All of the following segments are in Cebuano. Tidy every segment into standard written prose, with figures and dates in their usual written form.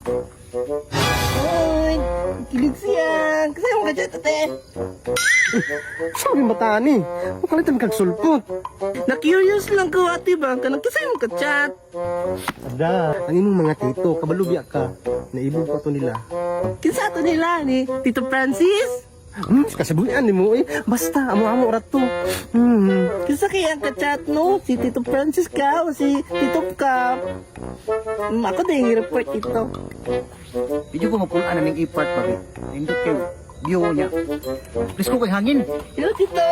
Oy, kilig siya. Kasi mo ka dyan, ate. Sa mga bataan ni? Makalitan kag sulpot. Na-curious lang ko, ate ba? Kanang kasi mo ka chat. Ada, ang imong mga tito, kabalubya ka. Naibog pa to nila. Kinsa ato nila ni Tito Francis? Kasabuyan ni mo eh. Basta, amo-amo rat to. Kinsa kaya ang ka-chat no? Si Tito Francis ka o si Tito Cap? Ako din yung report ito. Video ko mapulaan na ning i-part pa. Nindot kay view niya. Please ko kay hangin. Hello, Tito.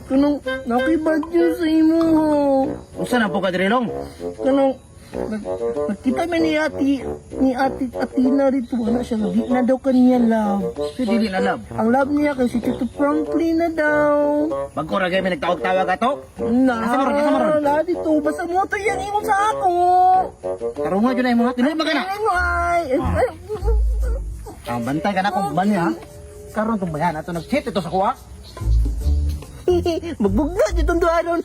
Kanang nakibad yun sa imo. Ho. Usa na po ka diri long? Kanang nagkita man ni ate Atina rito wala siya di na daw kaniya love. Si dili na love. Ang love niya kay si Tito Franklin na daw. Bag-o ra gay may nagtawag-tawag ato. Na, Asa maron? Asa maron? na dito basta mo to yan ingon sa ako. Tarunga jud na imo ha. Tinuod ba ka na? Ay, ay, ay. Ang bantay ka na kung bani ha. Karon tong bayan ato nag-cheat ito sa kuha. Magbugna dito duha ron.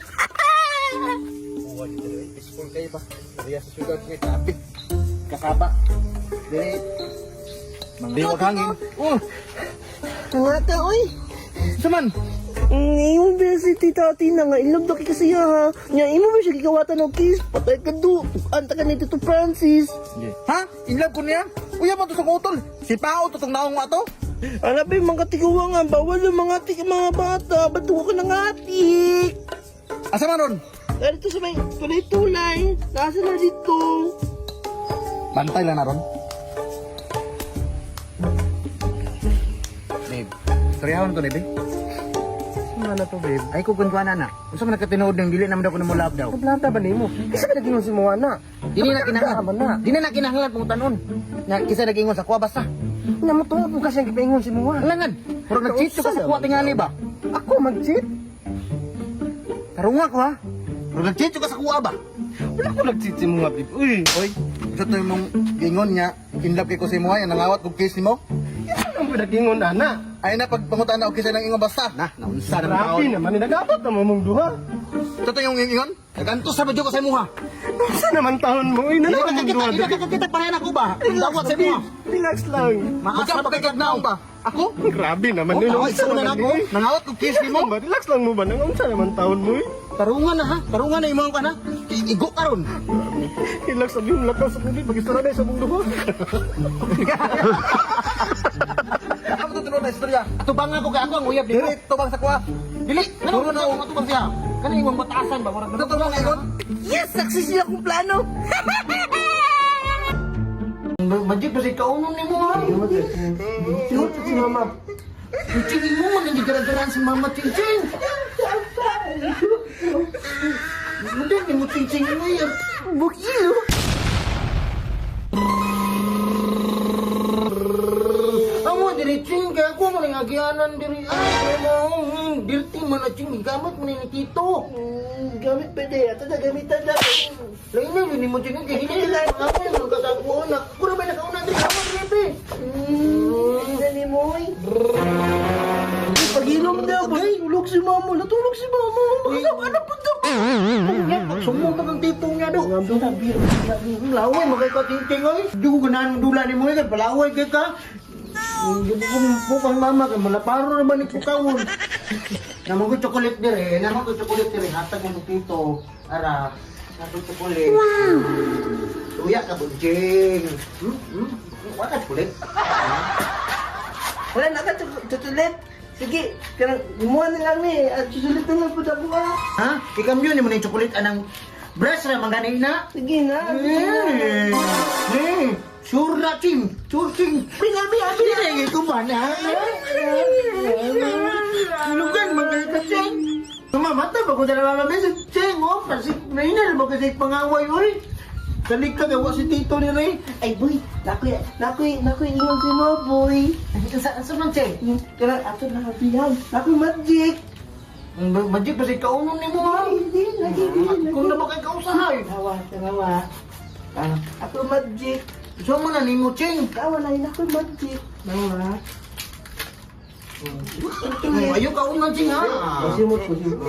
Peaceful kayo ba? Kaya sa syudad ngay traffic. Kasaba. Dili. Mangliwag hangin. Oh, Nga ka, oy. saman. Imo ba si Tita Atina nga in love daw kay kasi ha. Nya imo ba siya gikawatan og kiss? Patay ka do. Anta ka ni Tito Francis. Ha? In love ko niya? Uya man to sa kutol. Si Pao to tong naong ato. Ala ba yung mga tiguwa nga, bawal yung mga tik mga bata. Ba't ka ng atik? Asa man ron? Dito sa may tulay-tulay. Nasa na dito? Bantay lang na ron. Babe, storyahon to, babe. Ano na to, babe? Ay ko kun na na. Unsa man nakatinuod ng dili naman daw ko nimo love daw. Kablata ba nimo? Isa ba naging si Moana? Dili na man kinahanglan. na. Dili na kinahanglan pangutanon. Na kisa nag-ingon sa kuha basta. Namutungo po kasi ang gipaingon si Moana. Alangan. Murag nag-cheat ka sa kuha tingali ba? Ako mag-cheat? Tarunga ko ha. Murag nag-cheat ka sa kuha ba? Wala ko nag-cheat si Moana, babe. Uy, Oy, sa to imong gingon niya, in love kay ko si Moa, nangawat kog kiss nimo. ano ang pinagingon, ana? Ay na pag pangutan na og kisa nang ingon basta. Na, naunsa na Grabe naman, nagabot na mo mong duha. Sa to yung ingon? Nagantos sa badyo ko sa imuha. Unsa naman taon mo? Uy, Dili nanaw ka mong kakita, duha. dili ka kakita pareha na ko ba? Dawat sa imuha. Relax lang. Maasa ba kay kagnaong pa? Ako? Grabe naman. Oh, yun. tawag Unsa sa una naman na ako. yun? Nangawat kog kiss nimo. Ba, relax lang mo ba? Nang unsa naman taon mo eh? Tarungan na ha. Tarungan na imong kana. Igo karon. Relax sabi yung lakaw sa kundi. Pag-isara na sa mong duha. Ako to tinuod na istorya. Atubang ako kay ako ang uyab nimo. Dili tubang sa kuha. Dili. Turo na ako atubang siya. Kani imong bataasan ba murag tubang ingon. Yes, success yung akong plano. Magic ba si kaunon nimo ha? Tinuod si mama. Ching mo man hindi gara-garaan si Mama Ching Ching. Hindi ni mo Ching Ching mo yan. Bugilo. Amo diri Ching kaya ako man ang agianan diri. Ay mo dirty man na Ching gamit man ni Tito. Gamit pwede. Ito na, gamitan na. Lain na yun mo Ching kay hindi lang ako ang kasakuon na. Kuro ba nakauna diri amo diri pe. Dali mo, oy. Pagilom daw, natulog si mama, natulog si mama. Makasama na po daw. Sumo pa kang tito niya do. Laway magay ka Ching Ching oy. Di ko ganahan dula ni mo kay palaway kay ka. Hindi ko po kang mama kay malaparo naman ni kukawon. Naman ko chocolate dire, naman ko chocolate dire, hatag mo tito. Ara, naman ko chocolate. Wow. Tuya ka bunjing. Wala ka chocolate. Wala na ka, tutulit. Sige, kanang gumawa na lang ni. At susulit na lang po ako ah. Ha? Ikamyo ni mo na yung chocolate anang brush ra man gani na. Sige na. Sige na. Eh, eh, sure na ching, sure ching. Abi, abi, Hindi ko ba na? Lugan man ka ching. Mamata ba ko na mama message ching oh, kasi naina na ba kasi pangaway oy. Dali ka gawa si tito ni Ray. Ay, boy, nakoy, nakoy, nakoy, ingon si mo, boy. Sa man ching? Kanang ato na habihan. Nakoy magic. Magic ba si kaunon ni mo ha? Ay, hindi, lagi, hindi, lagi. Kung na ba kay kausahay? Tawa, tawa. Ah, ako magic. So man na nimo ching. Tawa na, nakoy magic. Tawa. Ay, ayaw kaunon ching ha. Pasimot, pasimot.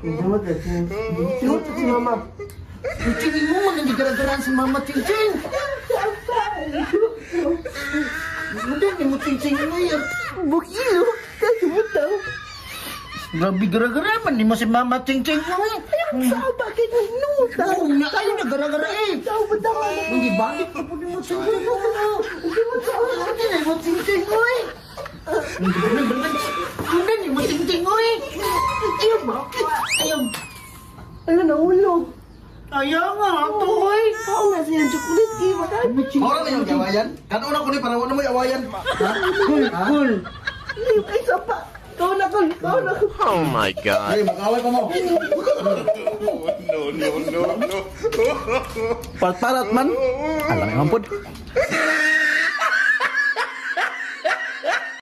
Pasimot, pasimot. Pasimot si mama. Ching mo man hindi gara-garaan si mama ching ching. Ching-ching oy. Bukilo. Tayo mo daw. Grabe gara-gara man ni mo si Mama Ching-ching oy. Sa bakit mo no? Oo na kayo na gara-gara eh. Tao ba daw? Hindi bakit ka po ni mo Ching-ching oy. Hindi mo Ching-ching mo Ching-ching oy. Hindi ni mo Ching-ching oy. Ayaw ba? Ayaw. Ano na ulog? Ayaw nga ato oy. Kao na siya ang chocolate cake. Bakit? Mora na yung awayan. Kano na ko ni para wala mo awayan. Ha? Cool, cool. Ay, sapa. Kao na ko. Kao na ko. Oh my God. Ay, mag-away pa mo. No, no, no, no. Parat-parat man. Alam mo pod.